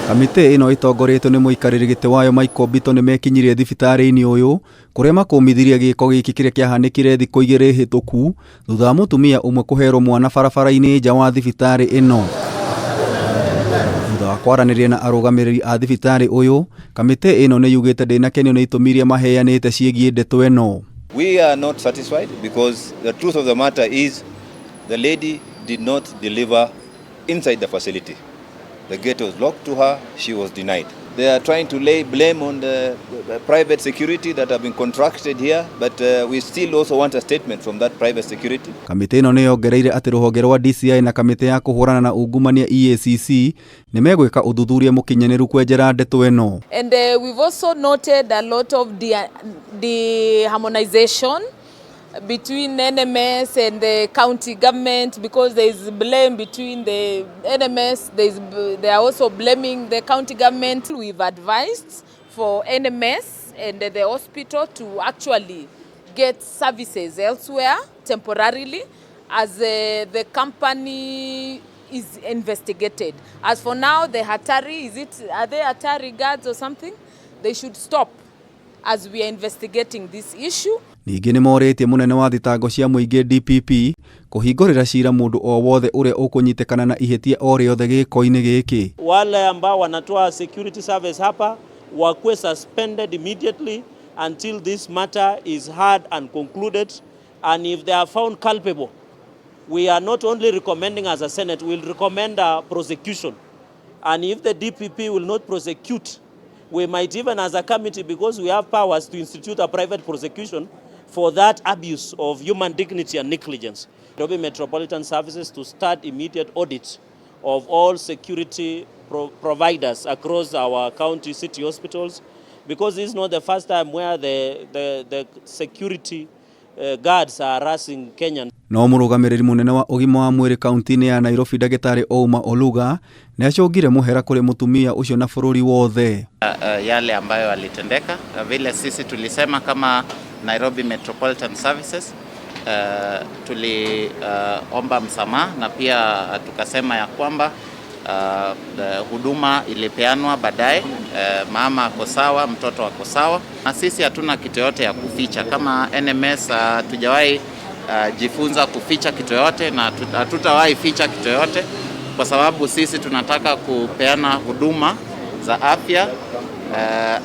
Kamĩtĩ ĩno ĩtongoretio nĩ mũikarĩri gĩtĩ wayo Michael Bito nĩ mekinyirie thibitarĩ-inĩ ũyũ kũrĩa makũmithirie gĩko gĩkĩ kĩrĩa kĩahanĩkire thikũ igĩrĩ hĩtũku thutha wa mũtumia ũmwe kũherwo mwana barabara-inĩ nja wa thibitarĩ ĩno. Thutha wa kwaranĩria na arũgamĩrĩri a thibitarĩ ũyũ, kamĩtĩ ĩno nĩ yugĩte ndĩnakenio nĩ itũmi iria maheanĩte ciĩgiĩ ndeto ĩno. We are not satisfied because the truth of the matter is the lady did not deliver inside the facility. The gate was locked to her, she was denied. They are trying to lay blame on the private security that have been contracted here, but we still also want a statement from that private security. Kamĩtĩ ĩno nĩ yongereire atĩ rũhonge rwa DCI na kamĩtĩ ya kũhũrana na ungumania EACC nĩ megwĩka ũthuthuria mũkinyanĩru kwenjera ndeto ĩno. And we've also noted a lot of deharmonization between NMS and the county government, because there is blame between the NMS, they are also blaming the county government. We've advised for NMS and the hospital to actually get services elsewhere temporarily as the company is investigated. As for now, the Hatari, are they Hatari guards or something? They should stop as we are investigating this issue. Ningĩ nĩ morĩtie mũnene wa thitango cia mũingĩ DPP kũhingũrĩra cira mũndũ o wothe ũrĩa ũkũnyitĩkana na ihĩtia o rĩothe gĩko-inĩ gĩkĩ. Wale ambao wanatoa security service hapa wakuwe suspended immediately until this matter is heard and concluded, and if they are found culpable, we are not only recommending as a Senate, we will recommend a prosecution. And if the DPP will not prosecute, we might even as a committee, because we have powers to institute a private prosecution for that abuse of human dignity and negligence. Nairobi Metropolitan Services to start immediate audit of all security providers across our county city hospitals, because this is not the first time where the security guards are harassing Kenyans. No mũrũgamĩrĩri mũnene wa ũgima wa mwĩrĩ kaunti-inĩ ya Nairobi ndagĩtarĩ Ouma Oluga nĩ acũngire mũhera kũrĩ mũtumia ũcio na bũrũri wothe. Yale ambayo yalitendeka, vile sisi tulisema kama Nairobi Metropolitan Services, tuliomba msamaha na pia tukasema ya kwamba huduma ilipeanwa baadaye, mama ako sawa, mtoto ako sawa, na sisi hatuna kitu yote ya kuficha kama NMS. Hatujawahi jifunza kuficha kitu yote na hatutawahi ficha kitu yote, kwa sababu sisi tunataka kupeana huduma za afya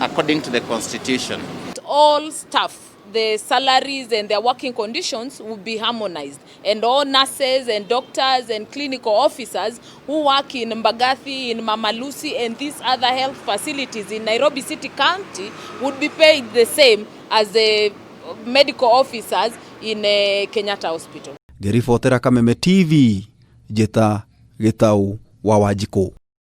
according to the constitution. All staff, the salaries and their working conditions will be harmonized, and all nurses and doctors and clinical officers who work in Mbagathi, in Mama Lucy and these other health facilities in Nairobi City County would be paid the same as the medical officers in Kenyatta Hospital. Ngĩribotera Kameme TV, Njĩta Gĩtau wa Wanjikũ.